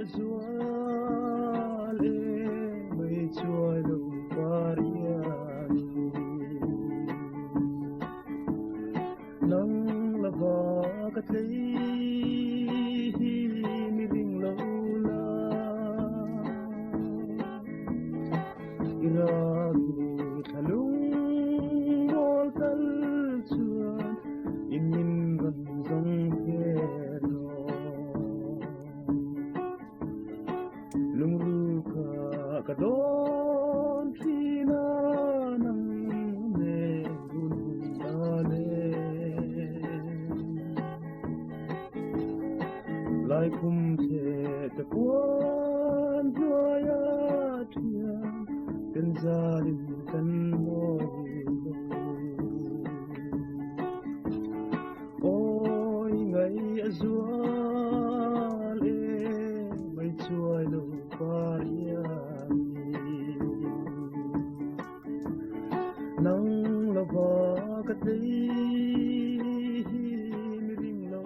a zual e mai chuai lo par hian Nang lova ka tlei hi mi ring lo la I raki thla lung mawl tal chuan i min rawn zawng kher rawh. Lungruka ka dawn thin a nang nen hun ta le. Laikhum chhe te puan hnuaia thian kan zalin kan mawi lo. Awi ngai a zual e mai chuai lo par hian Nang lova ka tlei hi mi ring lo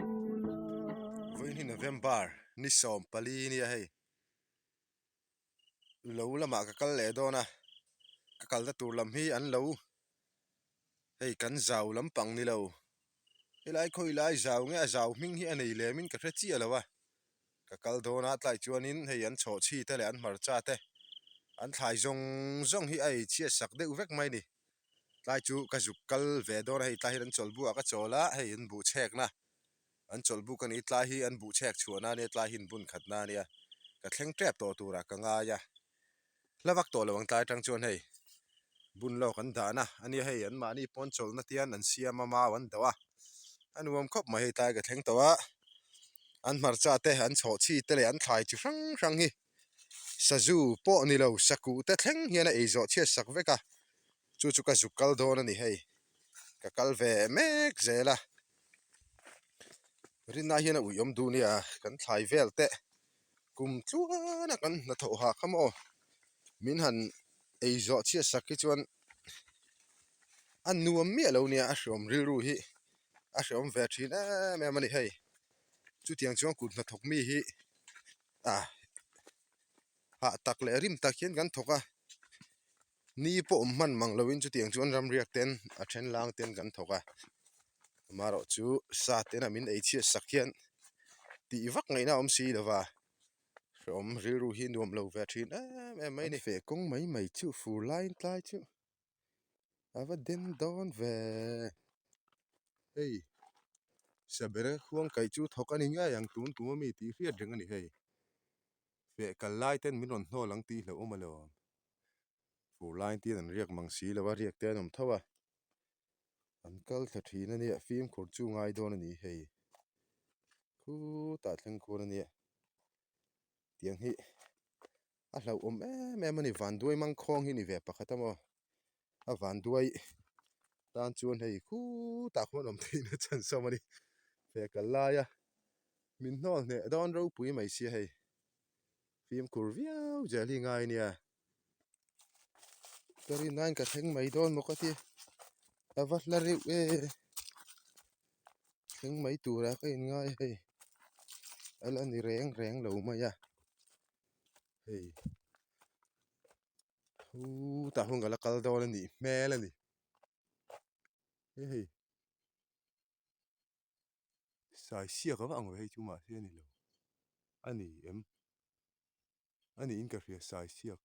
la. Vawiin hi November ni 14 nia hei. Lo lamah ka kal leh dawn a, ka kalna tur lam hi an lo hei kan zau lampang ni lo. Helai khawi lai zau nge a zau hming hi a nei lem in ka hre chiah lo a, ka kal dawn a tlai chuanin hei an chhawhchhi te leh an hmarcha te an thlai zawng zawng hi a ei chhiat sak deuh vek mai a ni. Tlai chu ka zuk kal ve dawn a hei tlai hian an chawlh buh ah ka chawl a, hei an buh chhekna An chawlh buk a ni, tlai hi an buh chhek chhuahna a nia, tlai hi an bun khatna a nia, ka thleng tep tawh turah ka ngai a, hla vak tawh lo ang tlai atang chuan hei bun lawk an dahna a nia hei an mahni pawn chawlhna te hian an siam a mau an dawh a, a nuam khawp mai hei tlai ka thleng tawh a, an hmarcha te an chhawhchhi te leh an thlai chi hrang hrang hi sazu pawh ni lo sakuh te thleng hian a ei zawh chhiat sak vek a, chu chu ka zuk kal dawn a ni hei ka kal ve mek zel a. Rinna hian a uiawm duh nia kan thlai vel teh kum tluan a kan hnathawh ha kha maw min han ei zawh chhiat sak hi chuan a nuam miah lo nia a hreawm rilru hi a hreawm ve thin em em a ni hei chutiang chuan kut hnathawk mi hi ah hah tak leh rim tak hian kan thawk a. Ni pawh awm hman mang loin chutiang chuan ramriak ten a then lang ten kan thawk a, amaherawh chu sa tena min ei chhiat sak hian tih vak ngaihna a awm si lova, hrehawm rilru hi nuam lo ve thin em em mai a ni. Feh kawng mai mai chu fur laiin tlai chu a va den dawn ve, hei sabera khuang kaih chu thawk a ni ngei ang tun tum ami tih hriat reng a ni hei. Feh kal lai ten min rawn hnawl ang tih hlauh awm alawm. Fur lai tin an riak mang si lo a, riak te an awm tho a. An kal thla thin a nia, fimkhur chu ngai dawn a ni hei. Khutah thleng khuan a nia. Tiang hi a hlauhawm em em a ni, vanduai mangkhawng hi ni ve pakhat a maw. A vanduai tan chuan hei khutah khuan awm theihna chance a awm a ni. Feh kal laia min hnawl hneh dawn ropui mai sia hei. Fimkhur viau zel hi ngai nia. Ka rin aiin ka thleng mai dawn maw ka ti. A va hla reuh e. Thleng mai turah ka inngai hei. A la ni reng reng lo mai a. Hei. Khutah hun ka la kal dawn a nih hmel a ni. Hei hei. Saisiak a va ang ve hei chu mahse a ni lo. A ni em? A niin ka hria saisiak.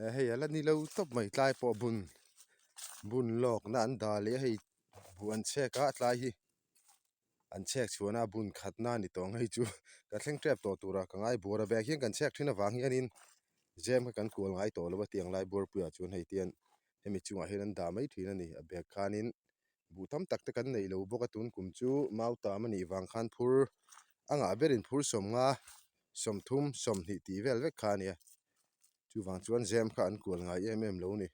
Eh hei a la ni lo tawp mai tlai pawh bun bun lawkna an dah leh a hei buh an chhek a tlai hi an chhek chhuahna a bun khatna a ni tawh ang hei chu ka thleng tep tawh turah ka ngai buar a bag hian kan chhek thin avang hianin zem kha kan kual ngai tawh lo a tiang lai buarpuiah chuan hei tian hemi chungah hian an dah mai thin a ni a bag khanin buh tam tak te kan neih lo bawk a tun kum chu mautam a nih vang khan phur a ngah berin phur sawmnga 30 20 tih vel vek kha a nia chuvang chuan zem kha an kual ngai em em lo a ni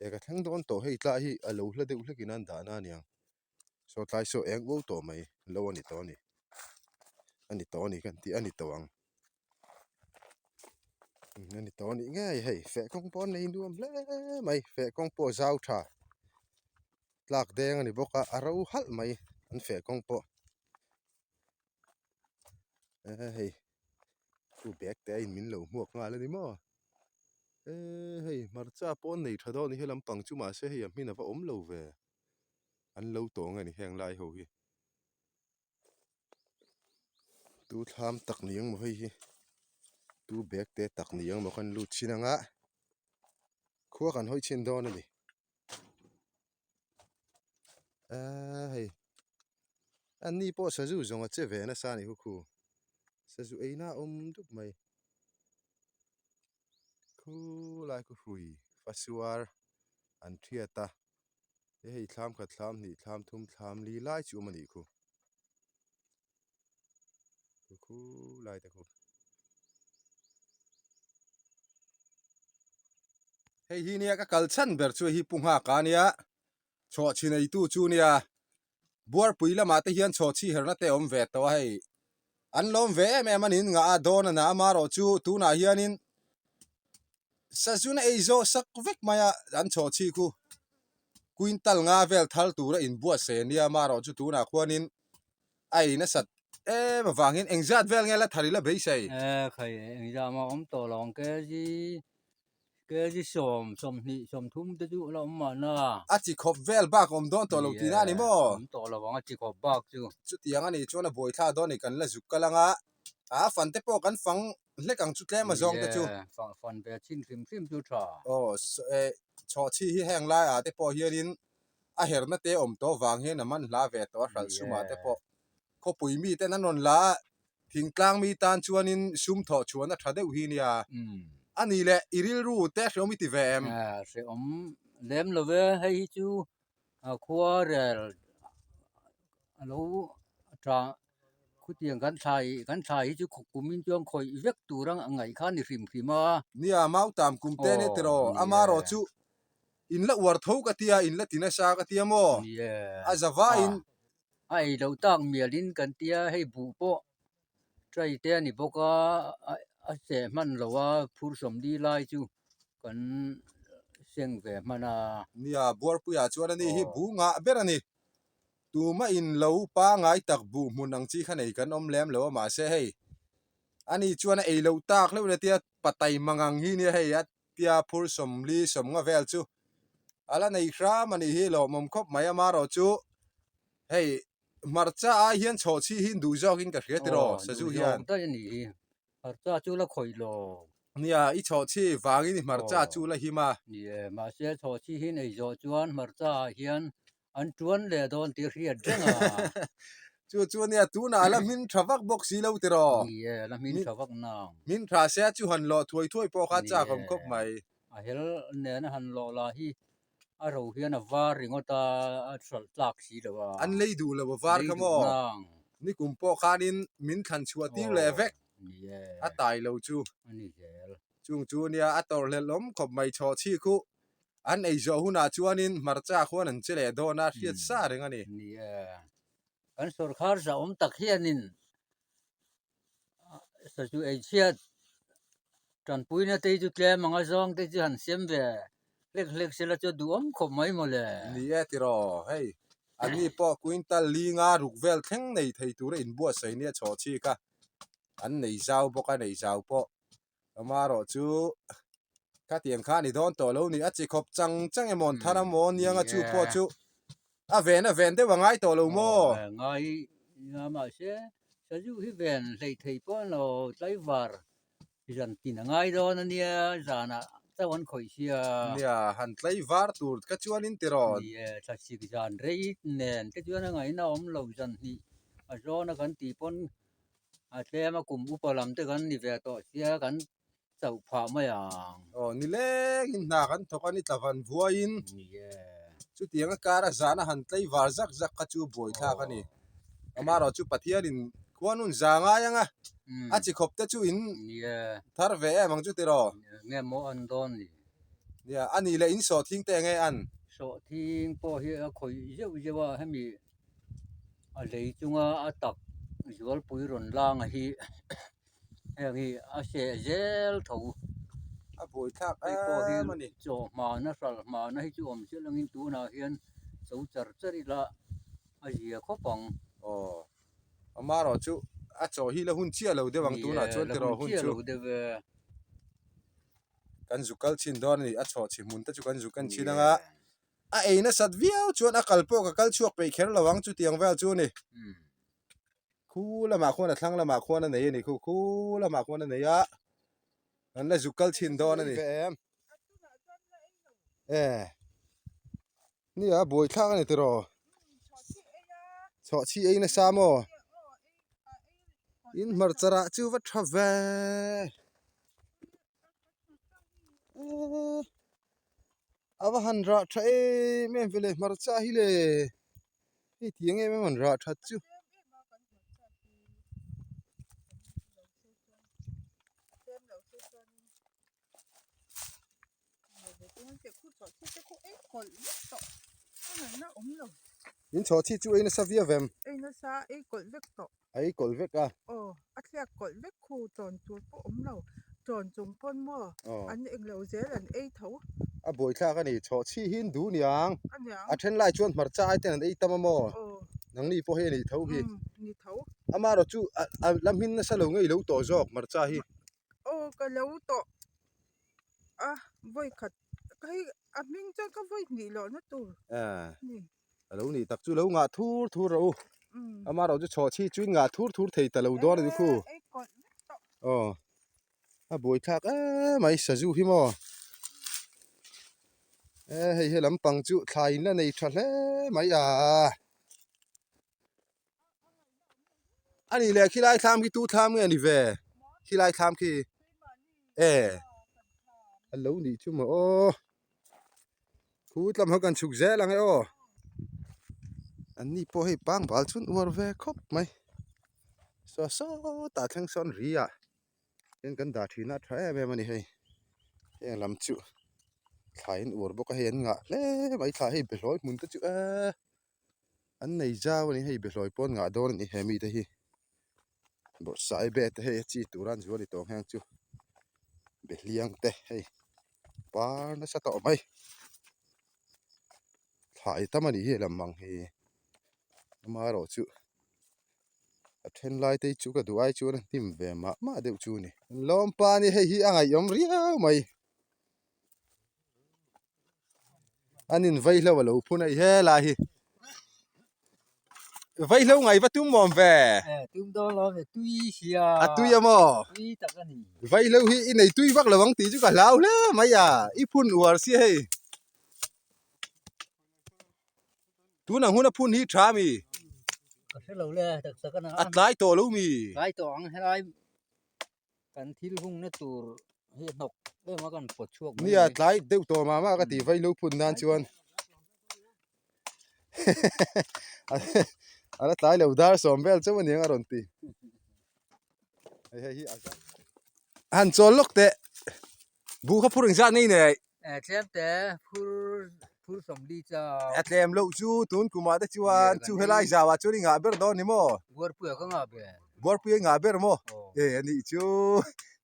e ka thleng dawn tawh hei tlai hi a lo hla deuh hlekin an dahna a niang saw tlai saw eng uau tawh mai lo a ni tawh a ni a ni tawh a ni kan tih a ni tawh ang a ni tawh a nih ngei hei feh kawng pawh a nei nuam hle mai feh kawng pawh a zau tha tlak deng a ni bawk a a ro halh mai an feh kawng pawh. E hei chu bag te a in min lo hmuak nghal a ni maw e hei hmarcha pawh an nei tha dawn a ni helam pang chu mahse hei a hmin a va awm lo ve an lo tawng a ni heng lai ho hi tu thlam tak ni ang maw hei hi tu bag te tak ni ang maw khan lut chin ang a khua kan hawi chhin dawn a ni. Eee hei an ni pawh sazu zawng a che ve nasa a nih khu khu sazu ei na a awm dup mai khulai khu hrui fasuar an thiat a he hei thlam khat thlam hnih thlam thum thlam li lai chu awm a nih khu khulai te khu. Hei hi nia ka kal chhan ber chu hi pu nghak a nia chhawhchhi neitu chu nia buarpui lamah te hian chhawhchhi herna te a awm ve tawh a hei an lawm ve em em a niin ngah a dawn a na amaherawh chu tunah hianin sazuna ei zawh sak vek mai a an chhawhchhi khu quintal nga vel thal tura inbuatsaih a nia amaherawh chu tunah khuanin a ei nasat em avangin engzat vel nge la thar ila beisei. E khai engzah mah awm tawh lo ang kg kg sawm sawmhnih sawmthum te chu la awm mahna. A chi khawp vel bak awm dawn tawh lo tihna a ni maw? Awm tawh lo ang a chi khawp bak chu. Chutiang a nih chuan a buaithlak dawn a ni kan la zuk kal ang a, a fan te pawh kan fang hlek ang chu tlem a zawng te chu. Ni e, fan ve chin hrim hrim chu tha. Aw chhawhchhi hi heng laiah te pawh hianin a herna te awm tawh vang hian a man hla ve tawh a hralh sumah te pawh khawpui mi ten an rawn la a thingtlang mi tan chuanin sum thawh chhuan a tha deuh hi nia a ni leh i rilru te hrehawm i ti ve em? Hrehawm lem lo ve hei hi chu khua rel a lo tha khutiang kan thlai kan thlai hi chu kumin chuan khawih vek tur a ngaih kha a ni hrim hrim a. Nia mautam kum te nia tiraw amarawh chu In la uar tho ka tia, in la ti nasa ka tia maw? A za vaiin. A ei loh tak mialin kan tia, hei buh pawh tray te a ni bawk a, a seh hman lo a, phur sawmli lai chu kan seng ve hman a. Nia, Buarpuiah chuan a ni hi buh ngah ber a ni. Tuma in lo pangai tak buh hmun ang chi kha nei kan awm lem lo a, mahse hei ani chuan a ei loh tak hleuh nia tia patai mangang hi nia hei a Tia phur sawmli sawmnga vel chu a la nei hram a nih hi lawmawm khawp mai amarawh chu hei hmarcha ai hian chhawhchhi hi duh zawkin ka hria tiraw sazu hian. Duh zawk daih a nih hi hmarcha chu la khawih lo. Nia i chhawhchhi vangin i hmarcha chu la him a. Ni e mahse chhawhchhi hi nei zawh chuan hmarcha ah hian An tuan leh dawn tih hriat reng a. Chu chu ania tunah a la hmin tha vak bawk si lo tiraw? Ni e, a la hmin tha vak nang. Hmin tha se a chu han lawh thuai thuai pawh kha chak awm khawp mai. A hel nena han lawh lah hi a ro hian a var ringawt a, a hralh tlak si lo a. An lei duh lo a var kha maw? Nikum pawh khanin min thlan chhuah tir leh vek. Ni e. A tai lo chu. A ni zel. Chung chu ania a tawrhhlelh awm khawp mai chhawh chhi khuh. An ei zawh hunah chuanin hmarcha khuan an che leh dawn a, hriat sa reng a ni. Ni e, kan sawrkhar zahawm tak hianin sazu ei chhiat tanpuina te hi chu tlem anga zawng te chu han siam ve hlek hlek sela chu a duhawm khawp mai mawle. Ni e tiraw, hei anni pawh quintal linga ruk vel thleng nei thei tura inbuatsaih nia chhawhchhik a, an nei zau bawk a, nei zau pawh Amarawh chu khatiang kha a ni dawn tawh lo ni, a chi khawp chang chang emaw an thar amaw aniang a chu pawh chu a ven a ven deuh a ngai tawh lo maw? Ngai a mahse sazu hi ven hleih thei pawh an lo tlaivar zan tin a ngai dawn ania zanah chauh an khawih sia. Nia han tlaivar tur kha chuanin tiraw? Ni e, thlasik zan rei nen te chuan a ngaihna awm lo zan hnih a zawn a kan tih pawn A tlem a kum upa lam te kan ni ve tawh sia kan chauh phah mai ang. Aw nilengin hna kan thawk a ni tla van vuaiin chutiang a kar a zan a han tlei var zak zak kha chu buaithlak a ni. Amaherawh chu Pathianin khuan hun za ngai ang a, a chi khawp te chu in thar ve em ang chu tiraw? Nge maw an dawn ni? Nia, a nih leh in sawhthing te enge an? Sawhthing pawh hi a khawih zeuh zeuh a hemi A lei chunga a tak zualpui rawn langa hi heng hi a seh zel tho a buai thlak hei pawh hi em a ni. Chaw hmana hralh hmana hi chu awm chiah langin tunah hian cho char char ila a zia khawp ang. Aw amaherawh chu A chaw hi la hun chiah lo deuh ang tunah chuan tiraw hun chu. Kan zu kal chhin dawn a ni, a chhawh chhi hmun te chu kan zu ken chhin ang a. A ei nasat viau chuan a kal pawh ka kal chhuak peih kher lo ang chutiang vel chu a ni. Khu lamah khuan a thlang lamah khuan a nei a ni khu, khu lamah khuan a nei a, kan la zu kal chhin dawn a ni. E nia buaithlak a ni tiraw? Chhawhchhi ei nasa maw? In hmarcha rah chu va tha ve. A va han rah tha em em ve le hmarcha hi le hei tiang em em an rah that chu. In chhawh chhi chu ei nasa viau em? Ei nasa ei kawlh vek tawh. A ei kawlh vek a. Aw, a thliak kawlh vek khu tawn tur pawh awm lo. Tawn chung pawn maw an englo zel an ei tho. A buaithlak a ni, chhawh chhi hi an duh niang. A niang. A then lai chuan hmarcha ai ten an ei tam a maw? Aw. Nangni pawh hi a nih tho hi. Umm, ni tho. Amaherawh chu a la hmin nasa lo ngei lo tawh zawk hmarcha hi. Aw, ka lo tawh. A vawi khat ka hei a hming chuan ka vawi hnih loh na tur ni. A lo nih tak chu lo ngah thur thur rawh u. Amaherawh chu chhawh chhi chu in ngah thur thur thei ta lo dawn a ni khu. Aw a buai thlak em mai sazu hi maw. E hei he lampang chu thlai in la nei tha hle mai a. A nih leh khilai thlam khi tu thlam nge ni ve khilai thlam khi e a lo nih chu maw aw khu tlam ho kan chhuk zel ang e aw an ni pawh hei pangbal chhun uar ve khawp mai saw sawtah thleng sawn ri ah hian kan dah thin a tha em em a ni hei heng lam chu thlai an uar bawk a hei an ngah hle mai thla hei behlawi hmun te chu eee. An nei zau a ni hei behlawi pawn ngah dawn a ni he mite hi bawrhsai be te hei a chi tur a an zual ni tawh ang chu behliang te hei par nasa tawh mai thlai tam a nih hi a lam ang hi amaherawh chu a then lai te hi chu ka duh ai chuan a hnim ve mah mah deuh chu a ni lawmpa ni hei hi a ngaihawm riau mai. An in vaihlo a lo phun a i helai hi vaihlo ngai va tum awm ve tum dawn lo ve tui sia a tui a maw tui tak a ni vaihlo hi i nei tui vak lo ang tih chu ka hlau hle mai a i phun uar sia hei tunah hun a phun hi tha mi ka hre lo le tak tak a a tlai tawh lo mi tlai tawh ang helai Kan thil hungna tur hi a hnawk em a kan pawt chhuak mai. Nia tlai deuh tawh mah mah ka ti vai lo phun nan chuan a la tlai lo dar sawm vel chauh aniang a rawn ti. Hei hei hi a zam. Han chawl lawk teh. Buh kha phur engzat nei nei? Eh tlem te phur phur sawmli chau. A tlem loh chu tun kumah te chuan chu helai zauah chuan i ngah ber dawn ni maw? Buarpuia ka ngah ber. Buarpuia i ngah ber maw? E a nih chu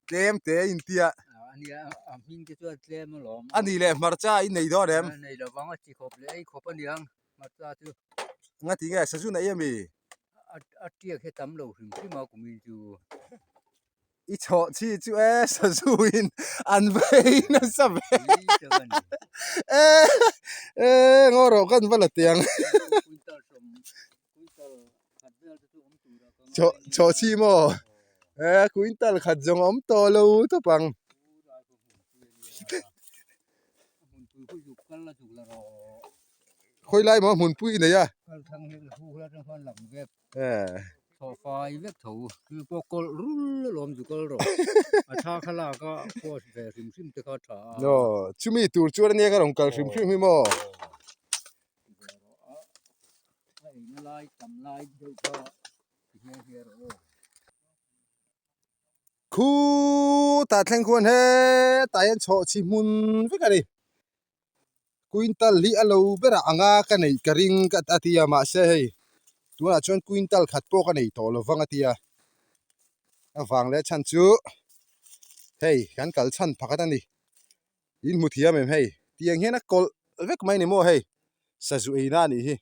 tlem te in tia. A nia a hming te chuan tlem alawm. A nih leh hmarcha i nei dawn em? Nei lo vang a chi khawp leh ei khawp aniang hmarcha chu. Nga ti nge sazu nei ami? A tiak hi a tam lo hrim hrim a kumin chu. I chhawh chi chu e sazu in an vei nasa ve e e ngaw rawh kan va la tiang chhawh chhawh chi maw e quintal khat zawng a awm tawh lo tawp ang. Khawi lai maw hmunpui i nei a. Thawhfai vek tho chu pawh kawlh rul alawm chu kal rawh a tha kha lak a post ve hrim hrim te kha a tha a. Aw chumi tur chuan ania ka rawn kal hrim hrim hi maw. A eina lai tam lai deuh kha ti nghe nghe rawh aw. Khutah thleng khuan hetah hian chhawhchhi hmun vek a ni. Quintal hi a lo berah anga ka neih ka ring a ti a mahse hei tunah chuan quintal khat pawh ka nei tawh lo vang a ti a a vang leh chhan chu hei kan kal chhan pakhat a ni in hmu thiam em hei tiang hian a kawlh vek mai ni maw hei sazu eina a nih hi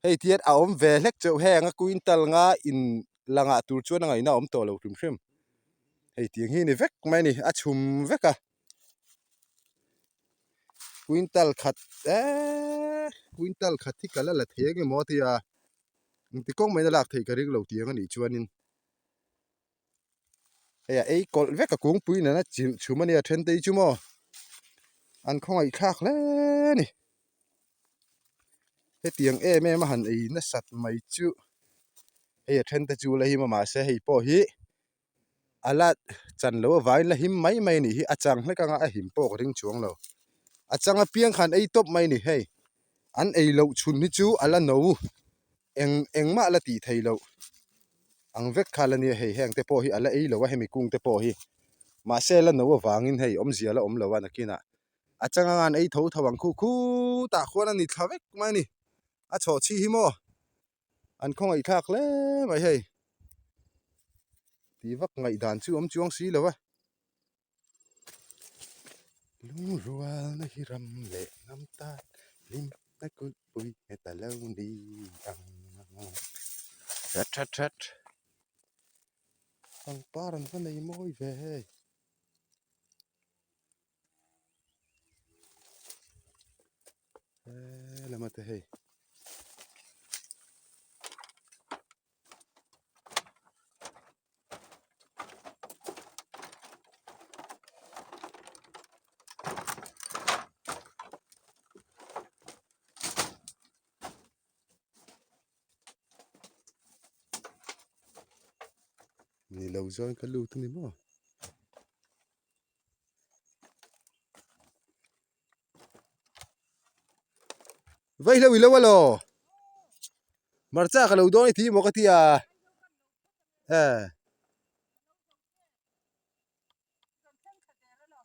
hei tiat a awm ve hlek chauh heng a quintal nga in. la ngah tur chuan a ngaihna a awm tawh lo hrim hrim. Hei tiang hi a ni vek mai a ni, a chhum vek a. Quintal khat eeee quintal khat hi ka la la thei ang emaw tia engti kawng mai na lak theih ka ring lo tiang a nih chuanin hei a ei kawlh vek a kungpui nena chilh chhum a nia then te hi chu maw an khawngaih thlak hle a ni hetiang em em a han ei nasat mai chu hei a then te chu la him a mahse hei pawh hi. A la chan loh avangin la him mai mai a nih hi a chang hlek anga a him pawh ka ring chuang lo a chang apiang khan ei tawp mai a ni hei an ei loh chhun hi chu a la no eng engmah la tih theih loh ang vek kha la nia hei heng te pawh hi a la ei lo a hemi kung te pawh hi mahse la no avangin hei awmzia la awm lo a nakinah a chang anga an ei tho tho ang khu khutah khuan a ni thla vek mai a ni a chhawh chhi hi maw. An khawngaih thlak hle mai hei. Tih vak ngaih dan chu awm chuang si lo a. Lungrualna hi ram leh hnam tan hlimna kulhpui nghet a lo ni ang. That that that. Pangpar an va nei mawi ve hei. He lama te hei. Ni lo zawn ka lut a ni maw. Vaihlo i lo alaw hmarcha ka lo dawn i ti maw ka ti a e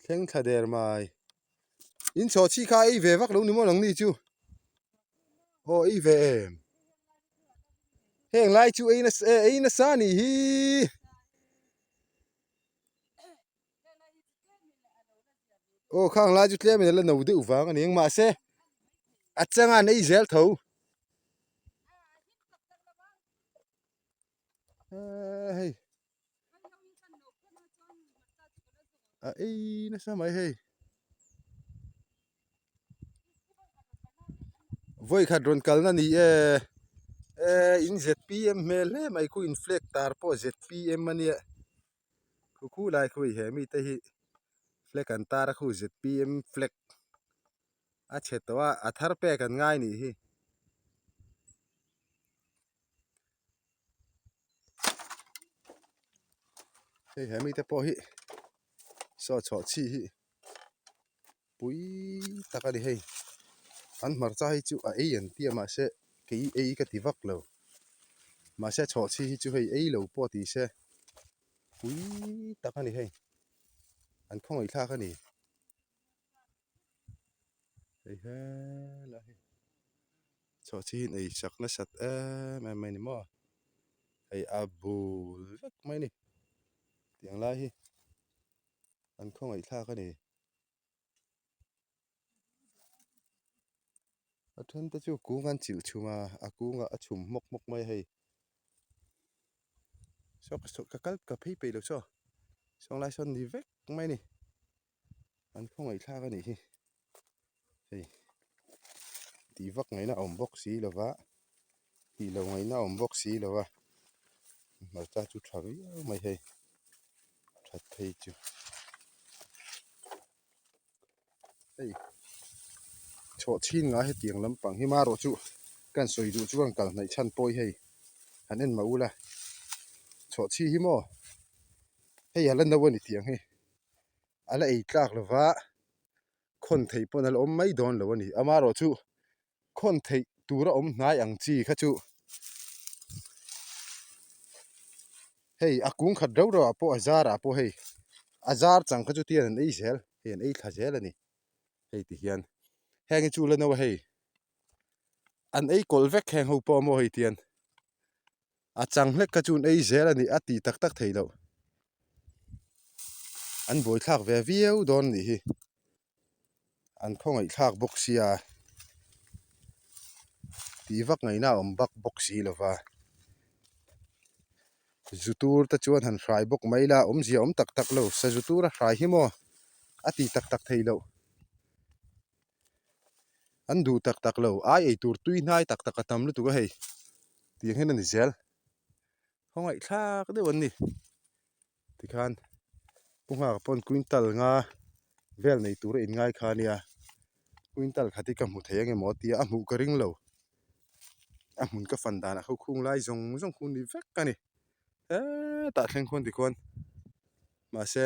thleng thla der mai in chhaw chhi kha ei ve vak lo ni maw nang ni chu aw ei ve em heng lai chu ei nasa ei nasa a nih hi. Aw khang lai chu tlem in a la no deuh vang a ni ang mahse a changa an ei zel tho hei a ei nasa mai hei vawi khat rawn kalna ni e eh in zpm hmel hle mai khu in flag tar pawh zpm a nia. Khu khu lai khu he mite hi flag an tar a khu zpm flag a chhe tawh a a thar pek an ngai nih hi. Hei he mite pawh hi saw chhuah chhi hi pui tak a ni hei an hmarcha hi chu a ei an ti a mahse kei ei ka ti vak lo mahse chhawhchhi hi chu hei ei lo pawh ti se pui tak a ni hei an khawngaih thlak a ni hei helai hi chhawhchhi hi ei sak nasat em em mai a ni maw hei a bul vek mai a ni tiang lai hi an khawngaih thlak a ni. A then te chu kung an chilh chhum a a kungah a chhum hmawk hmawk mai a hei saw ka saw ka kal ka phei peih lo saw saw lai sawn ni vek mai a ni an khawngaih thlak a nih hi hei tih vak ngaihna a awm bawk si lo va tih loh ngaihna a awm bawk si lo va hmarcha chu tha viau mai hei that phei chu hei chhuah chhin ngai hetiang lampang hi marawh chu kan sawi duh chu kan kal hnaih chhan pawh hi hei han en mah ula chhuah chhi hi maw hei a la no a ni tiang hi a la ei tlak lova khawn theih pawn a la awm mai dawn lo a ni amarawh chu khawn theih tur a awm hnai ang chi kha chu hei a kung khat reuh reuh ah pawh a zar ah pawh hei a zar chang kha chu tian an ei zel hei an ei thla zel a ni hei ti hian heng hi chu la no a hei an ei kawlh vek heng ho pawh maw hei tian a chang hlek kha chu an ei zel a ni a tih tak tak theih loh an buaithlak ve viau dawn a nih hi. An khawngaih thlak bawk sia tih vak ngaihna a awm bak bawk si lo va. Zu tur te chuan han hrai bawk mai la, awmzia awm tak tak lo, sazu tur a hrai hi maw a ti tak tak thei loh. An duh tak tak lo, ai ei tur tui hnai tak tak a tam lutuk a hei, tiang hian a ni zel. Khawngaihthlak deuh an ni. Tikhan Pu Nghaka pawn quintal nga vel nei tura inngai kha a nia, quintal khat hi ka hmu thei ang emaw tia a hmuh ka ring lo. A hmun ka fan danah kho khung lai zawng zawng khu ni vek a ni. Hetah thleng khuan tikhuan mahse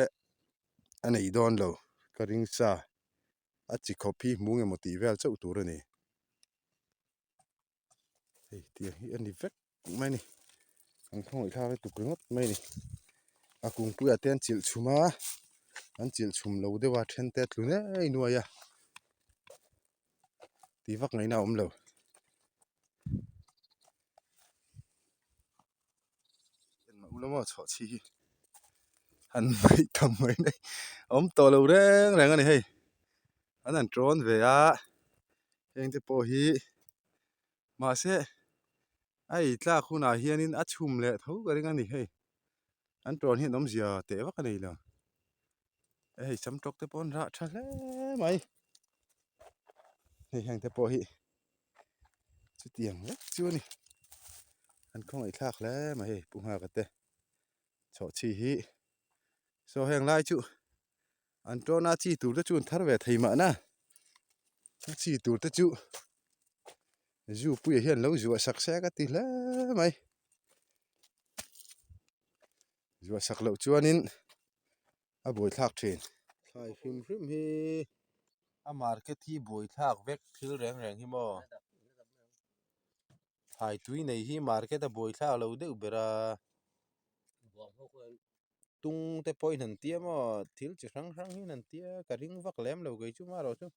a nei dawn lo ka ring sa a chi khawp hi hmu nge maw tih vel chauh tur a ni. Hei tiang hi a ni vek mai a ni an khawngaih thlak lutuk ringawt mai a ni a kungpuiah te an chilh chhum a an chilh chhum lo deuh a then te a tlu ngei nuai a tih vak ngaihna a awm lo. Ulama chhuah chhi hi han hmaih tham mai nei a awm tawh lo reng reng a ni hei an han tawn ve a heng te pawh hi mahse a ei tlak hunah hianin a chhum leh tho ka ring a ni hei an tawn hian awmzia teh vak a nei lo hei sam tawk te pawh an rah tha hle mai hei heng te pawh hi. Chutiang vek chu a ni. An khawngaih thlak hle mai hei Pu Nghaka te chhawhchhi hi. Saw heng lai chu an tawna chi tur te chu an thar ve thei mahna. A chi tur te chu zu puia hian lo zuah sak se ka ti hle mai. Zuah sak loh chuanin a buaithlak thin. Thlai hrim hrim hi a market hi buaithlak vek thil reng reng hi maw thlai tui nei hi market a buaithlak lo deuh ber a tung te pawhin an tia maw thil chi hrang hrang hian an tia ka ring vak lem lo kei chu marawh chu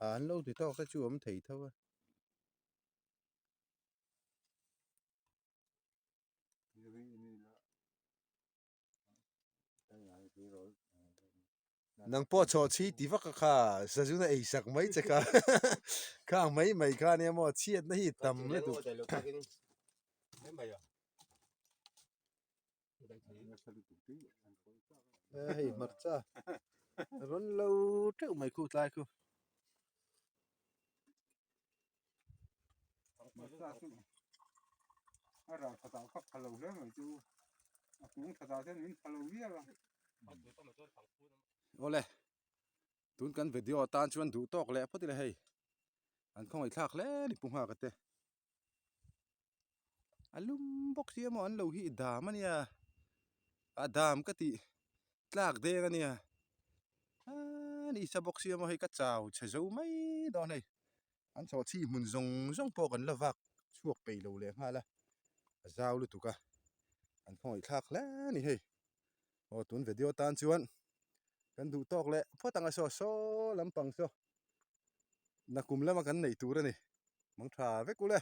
an lo ti tawk te chu a awm thei tho a. Nang pawh chawh chhi ti vak a kha sazuna ei sak mai che kha khang mai mai kha ania maw chhiatna hi tam lutuk. Hei hmarcha rawn lo teuh mai khu tlai khu. A ral khat ah kha pha lo hle mai chu a kung that ah hian min pha lo viau a. Awle tun kan video atan chuan duh tawk leh phawt ila hei an khawngaih thlak hle ni pu nghak ate a lum bawk si emaw an lo hi dam ania a dam ka tih tlak deng ania a ni sa bawk si emaw hei ka chau chhe zo mai dawn hei. An chawhchhi hmun zawng zawng pawh kan la vak chhuak peih lo leh nghal a, a zau lutuk a, an khawngaih thlak hle a ni hei. Aw tun video tan chuan kan duh tawk leh phawt ang a saw saw lampang saw nakum lama kan neih tur a ni, mang tha vek ule.